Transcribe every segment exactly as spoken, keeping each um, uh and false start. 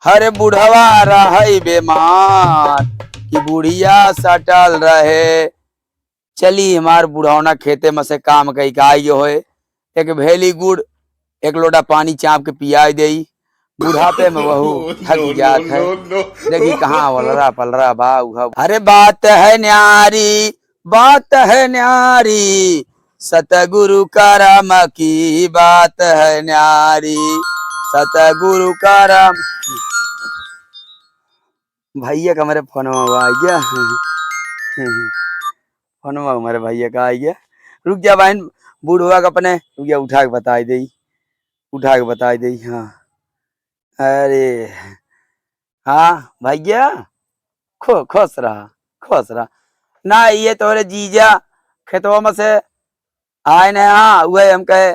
हर बुढ़वा रहै बेमार कि बुढ़िया सटल रहे। चली हमार बुढ़ौना खेते में से काम कई के आई होए, एक भेली गुड़, एक लोटा पानी चाप के पियाई देई। बुढ़ापे में वहू थक जात है। देखी कहाँ वलरा पलरा बा उहा। अरे बात है न्यारी, बात है न्यारी, सतगुरु करम की बात है न्यारी, सतगुरु करम। भैया का हमारे फोनवा आ गया। फोनवा हमारे भैया का आ गया। रुक जा बहन, बुढ़वा का अपने रुक जा, उठा के बताई देई, उठा के बताई देई। हाँ, अरे हाँ भैया, खु-, खुश रहा, खुश रहा। ना, ये तोरे जीजा खेतवा में से आए न, हाँ, उहे हम कहे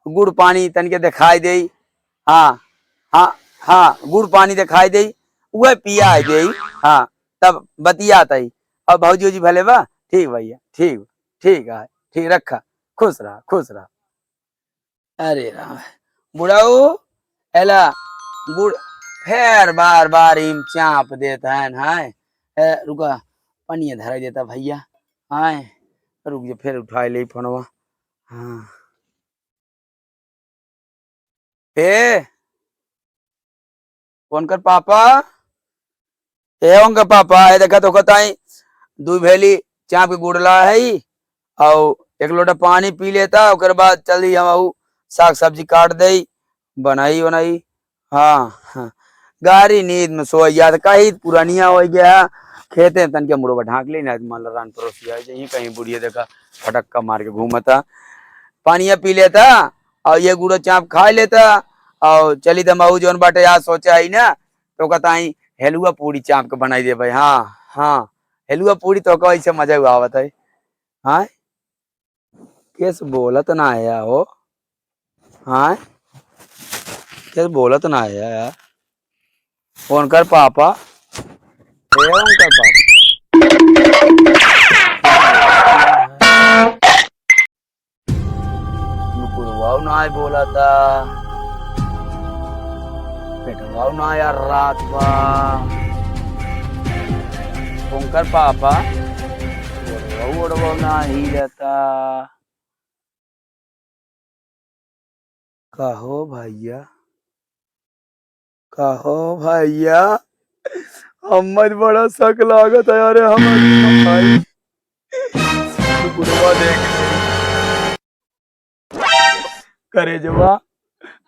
गुड़ पानी तनिके देखाई देई। हाँ, हाँ, हाँ, गुड़ पानी देखाई देई, उहे पियाई देई। हाँ, तब बतियात आई। अब भौजी, भौजी भले बा? ठीक भैया, ठीक, ठीक है, ठीक, रखा, खुश रहा, खुश रहा। अरे राम, बुढ़ऊ, एला गुड़ फेर बार बार इम चाप देत हन, हाय। ए, रुका, पनिया धराई देता भैया, हाय। रुक जा, फेर उठाई ले फोनवा। हाँ। ए, उनकर पापा, ए, उनकर पापा, ए, देखा तो कहता है, दू भेली चाप के गुड़ला है, और एक लोटा पानी पी लेता, ओकर बाद चली हम ऊ साग सब्जी काट देई, बनाई, बनाई। हाँ, हाँ। गारी नींद में सोई जात, कही पुरानिया हो गया, खेते में तनके मुड़वा ढांक ले, ना तो मान ला रान पड़ोसी आ जाइए, कहीं बुढ़िया देखा फटक्का मार के घूमता, पानिया पी लेता, और ये गुड़ो चाप खा लेता, और चली त महू जौन बाटे आज सोचा ही ना, तो कहता ही हेलुआ पूड़ी चाप के बनाई देबे। हाँ, हाँ, हेलुआ पूड़ी तो का ऐसे मजा हुआ आवत है। हाँ, केस बोलत ना है हो। हाँ, केस बोलत ना है यार। उनकर पापा, ए उनकर पापा। नुकुरवाऊ नाय बोलता, पेटवाऊ नाय अर्रात बा। उनकर पापा, ओड़वाऊ ओड़वाऊ ना हिलता। कहो भैया, कहो भैया, हम्मै बड़ा शक लागत है। अरे हमारी माई, बुढ़वा देख ले। करेजवा,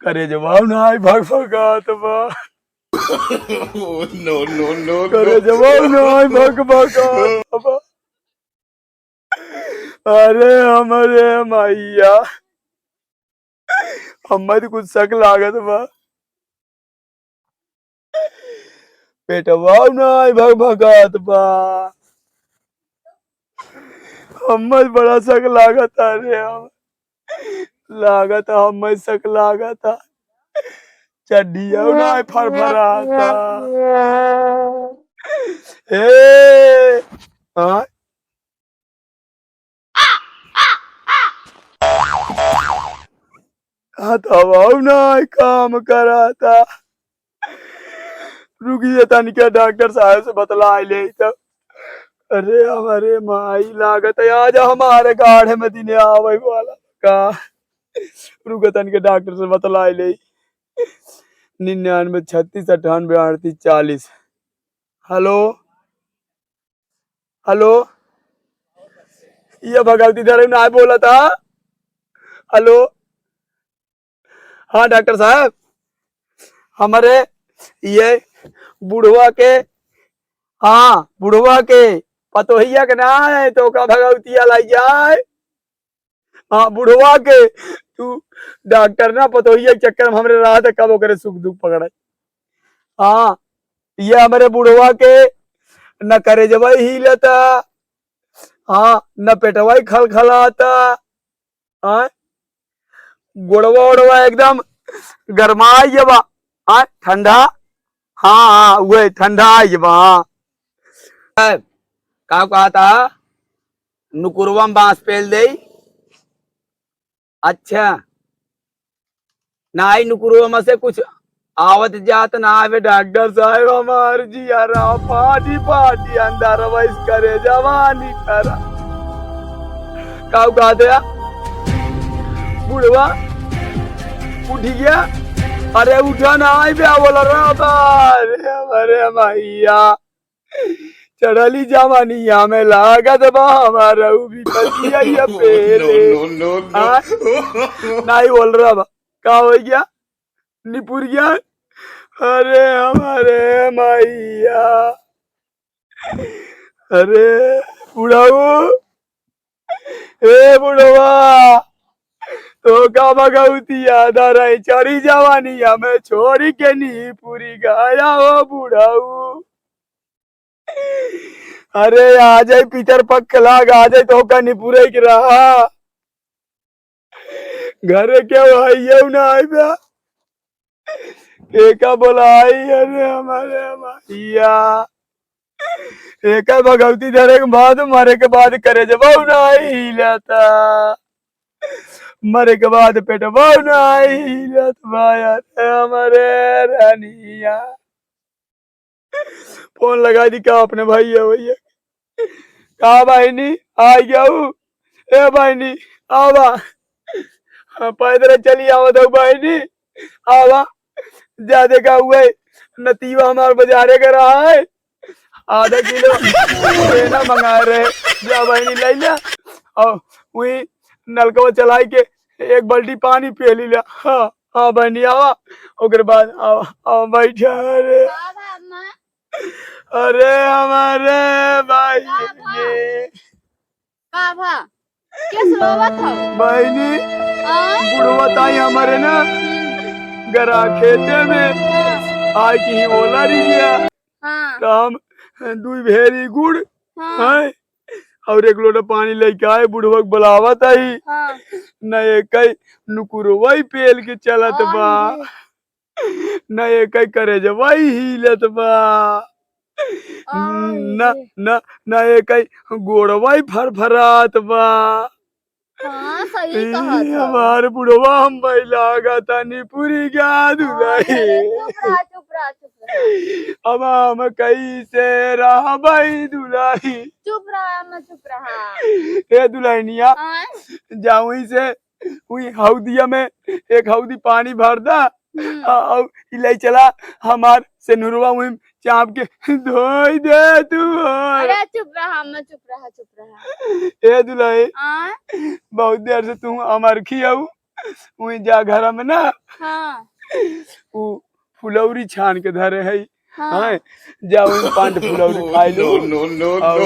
करेजवा नाय भगभगात बा। Oh, no, no, no, no। करेजवा नाय भगभगात बा। अरे हमरे मैया, हम्मै तो कुछ शक लागत बा। पेटवा नाय भगभगात बा। हम्मै बड़ा शक लागत है रे। हम लागत है, हम्मै शक लागत है। चड्डिया नाय फरफराता। ए, हाँ? हथवा नाय काम कराता। रुकिए तनिका डॉक्टर साहब से बतलाए ले तो। अरे हमारे माई, लागत है आज हमारे गाढ़े में दिने आवे वाला का। रुक तनिका डॉक्टर से बतलाए ले। निन्यानवे छत्तीस अट्ठानवे अड़तीस चालीस। हेलो, हेलो, ये भगवती धर्म नाय बोलता। हेलो, हाँ डॉक्टर साहब, हमरे ये बुढ़वा के, हाँ बुढ़वा के, पतोहिया के ना है तो का भगवतिया लाई जाए। हाँ बुढ़वा के, तू डॉक्टर ना पतोहिया के चक्कर में हमरे रहा था, कब ओकरे सुख दुख पकड़े। हाँ, ये हमरे बुढ़वा के न करेजवा हिलता, हाँ, न पेटवा खलखलाता, हाँ, गोड़वा ओड़वा एकदम गरमाई बा, हाँ, ठंडा, हाँ, हाँ, उहे ठंडा आई बा, हाँ। ए, का कहता? नुकुरवा में बांस पेल देई। अच्छा, नाई नुकुरवा में से कुछ आवत जात ना आवे डॉक्टर साहब, हमार जियरा फाटी फाटी अंदर वैस करे जवानी करा। काऊ कहा दे? बुढ़वा उठ गया। अरे उठा ना आई बे, बोल रहा था। अरे, अरे मैया, चढ़ली जवानिया में लागत बा हमारा उ भी पतिया ये पेले। No, no, no, no। हाँ? नहीं बोल रहा बा, का हो गया? निपुर गया। अरे हमारे मैया, अरे बुढ़ाऊ, ए बुढ़वा, तो का भगवती याद आ रही चढ़ी जवानिया में छोड़ी के निपुरी गया हो बुढ़ाऊ। अरे आ जाई पितर पक्ष लाग, आ जाई तो का निपुरे के रहा। घरे के भाइयों ना आइबा। के का बोलाई? अरे हमारे भैया, एकर भगवती धरे के बाद, मरे के बाद करे जब ना हिलता, मरे के बाद पेट ना हिलत बा। अरे हमारे रानिया, फोन लगाई दी का अपने भैया, भैया के? का बहिनी, आ गया हूँ? ए बहिनी, आवा। हाँ, पैदल चली आवत हूँ बहिनी, आवा। जा देखा हुए, नतीवा हमार बाजारे का रहा है, आधा किलो छेना मंगाए रहे, जा बहिनी ले ले। और वही नलकवा चलाई के एक बाल्टी पानी पी ली ला। हाँ, हाँ बहिनी, आवा। ओकर बाद आवा, आवा बैठा रे। का बा अम्मा? अरे हमारे भाई का बा? ये का भा? केस रोवत हौ? बहिनी, आय? बुढ़वा ताई हमारे ना हम्म। गरा खेते में हाँ। आय की ही ओला रही गया। हाँ। तो हम दुई भेरी गुड़ हाँ। हैं और एक लोटा पानी लेके आए, बुढ़वा के बुलावत आई। हाँ। न एक नुकुरवा ही पेल के चलत बा। आय। न एकै करेजवा ही हिलत बा, आय न, रे। न, न एकै गोड़वा ही फरफरात बा। हाँ, सही ई कहत हौ। हमार बुढ़वा हम बैलागा तनी पूरी गा हाँ, दुलाही। अरे, चुप रहा, चुप रहा, चुप रहा। अब हम कैसे रहबै दुलाही? चुप रहा, अम्मा, चुप रहा। ए दुलहनिया, आय? जाऊं से उई हौदिया में एक हौदी पानी भर दा, हम्म। आ, अउ ई लई चला हमार सेनुरवा उई चाप के धोई दे तू हो। अरे चुप रहा, अम्मा, चुप रहा, चुप रहा। ए दुलही, आ? बहुत देर से तू अमरखी हऊ, उई जा घर में ना। हाँ। उ फुलौरी छान के धरे है। हाँ। हाँ, जा उई पांच फुलौरी खाई लू। No, no, no, no। और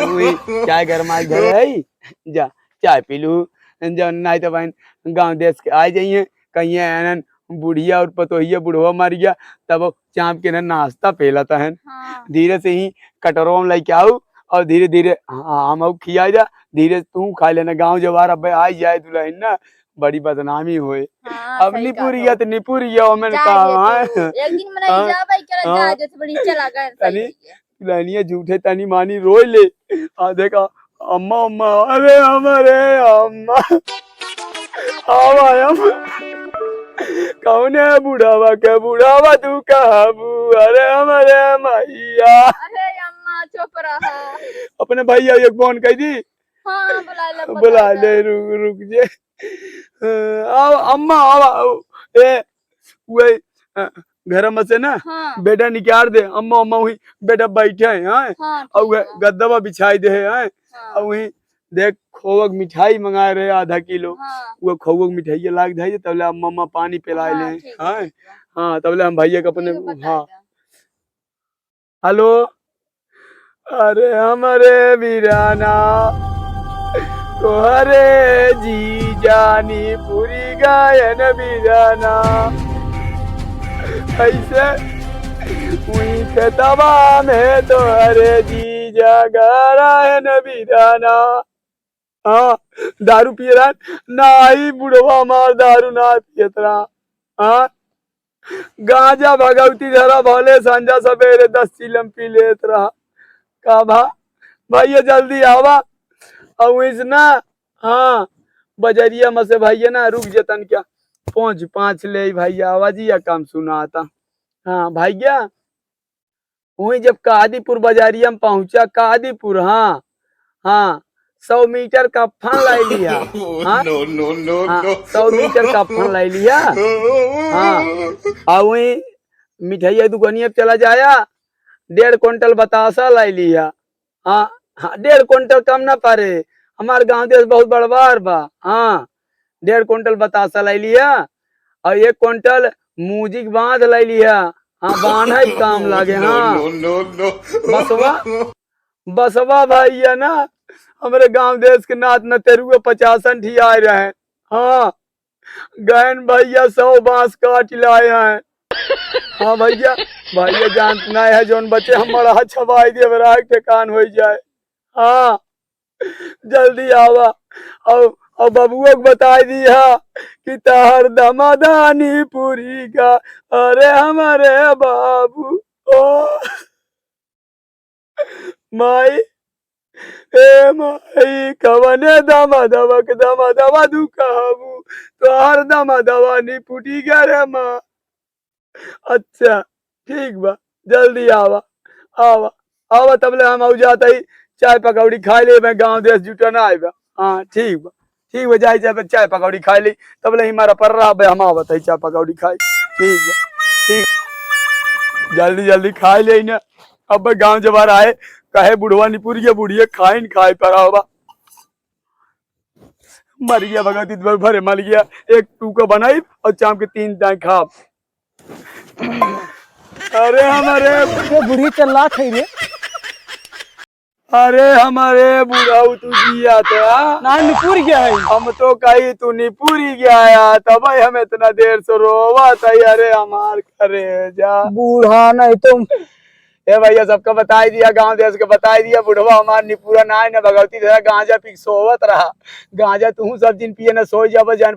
उई चाय गरमाई धरे है, जा चाय पी लू। जौन नाई तो बहन गाँव देश के आ जाइए, कहिए एनन बुढ़िया और पतोहिया बुढ़वा मर गया, तब चाप के ना नाश्ता पेलत हन। हाँ। धीरे से ही कटोरवा में लेके आऊ और धीरे धीरे हाँ, हम आऊ खिया जा, धीरे से तू खा लेना। गाँव जवार अब आ जाए दुलहिन ना, बड़ी बदनामी होए। हाँ, अब सही निपुरिया कहत तो निपुरिया, ओमें का है? एक दिन में नहीं हाँ, जाबे करे, हाँ। जा, जैसे बड़ी चला गए, सही तनी है। दुलहनिया झूठे तनी मानी रोई ले। आ देखा, अम्मा, अम्मा, अरे हमारे अम्मा। आवा, अम्मा। कौने बुढ़ावा के बुढ़ावा तू कहबू? अरे हमारे मैया। अरे अम्मा, चुप रहा। अपने भैया एक फोन कह दी। हाँ, बुला ले, बुला बुला ले, ले। रुक, रुक जे। अ, आवा, अम्मा, आवा, आवा। ए, वही, अ, घर में से ना हाँ। बेटा निकाल दे, अम्मा, अम्मा वही बेटा बैठे हैं, हाँ? हाँ, और ठीक वह है। गद्दवा बिछाई दे है, हाँ? हाँ। और वही देख, खोवा के मिठाई मंगाए रहे आधा किलो, हाँ। वो खोवा के मिठाई लाग धई दे, तबले अम्मा, अम्मा पानी पिलाए हाँ, ले, ठीक है, हाँ? ठीक है। हाँ, तबले हम भैया के अपने, ठीक है, बता हाँ। दे। हेलो, अरे हमरे वीराना, तोहरे जीजा निपुरी गायन वीराना। कैसे? उई खेतवा में तोहरे जीजा गरायन वीराना। हाँ, दारू पिए रहा, ना आई बुढ़वा हमार दारू ना पियत रहा। हाँ, गांजा भगवती धरा भले संझा सबेरे दस चिलम पी लेत रहा। का भा, भैया जल्दी आवा। और इस ना, हाँ, बजरिया में से भैया ना रुक जतन क्या, पहुँच पाँच ले भैया, आवाजिया काम सुनाता। हाँ भैया, वहीं जब कादीपुर बाजारिया में पहुँचा, कादीपुर, हाँ, हाँ, सौ मीटर का फन लाई लिया। हाँ? No, no, no, हाँ, no। सौ मीटर का फन लाई लिया। हाँ, आ वहीं मिठाइया दुकानिया पे चला जाया, डेढ़ कुंटल बतासा लाई लिया। हाँ, हाँ, डेढ़ कुंटल कम ना पारे, हमार गाँव देश बहुत बड़वार बा। हाँ, डेढ़ कुंटल बतासा लाई लिया और एक कुंटल मूजिक बाँध लाई लिया। हाँ, बान्हे काम लागे। हाँ, no, no, no। बसवा, बसवा भैया ना, हमरे गाँव देश के नात न तेरुआ पचासन ठी आए रहे। हाँ, गहन भैया सौ बाँस काट लाए हैं। हाँ भैया, भैया जानत ना है, जौन बचे हम मड़हा छबाई देब, राख ठेकान हो जाए। हाँ, जल्दी आवा। और, और बबुआ को बताई दिया कि तहर दमादानी पूरी का, अरे हमारे बाबू, ओ माई, ए माई, कवने दमादवा के दमादवा दुखाबू, तोहार दमादवा निपुटी गया रे माँ। अच्छा, ठीक बा, जल्दी आवा, आवा, आवा, तबले हम आऊ जात हई, चाय पकौड़ी खाई ले, मैं गाँव देश जुटन आए बा। हाँ, ठीक बा, ठीक बा, जाई चाय, चाय पकौड़ी खाई ले, तबले ही मारा पर रहा बे, हम आवत हई चाय पकौड़ी खाई। ठीक बा, ठीक, जल्दी जल्दी खाई ले ना, अब गाँव जवार आए, कहे बुढ़वा निपुरिया, बुढ़िया खाइन खाए पर आवा। मर गया भगवती, भरे मर गया, एक टूका बनाई और शाम के तीन टाइम खाब। अरे हमारे ये बुढ़ी चल्ला खई रे। अरे हमारे बुढ़ऊ तू जिया था। ना निपुर गया है। हम तो कही तू निपुरी गया यार, तब हम इतना देर से रोवा था। अरे हमार करेजा। बूढ़ा नहीं तो। ए भैया, सबका बताई दिया, गांव देश के बताई दिया, बुढ़वा हमार निपुरा ना है, ना भगवती तेरा गांजा पी के सोवत रहा। गांजा तू सब दिन पिए ना सोई जाबा जान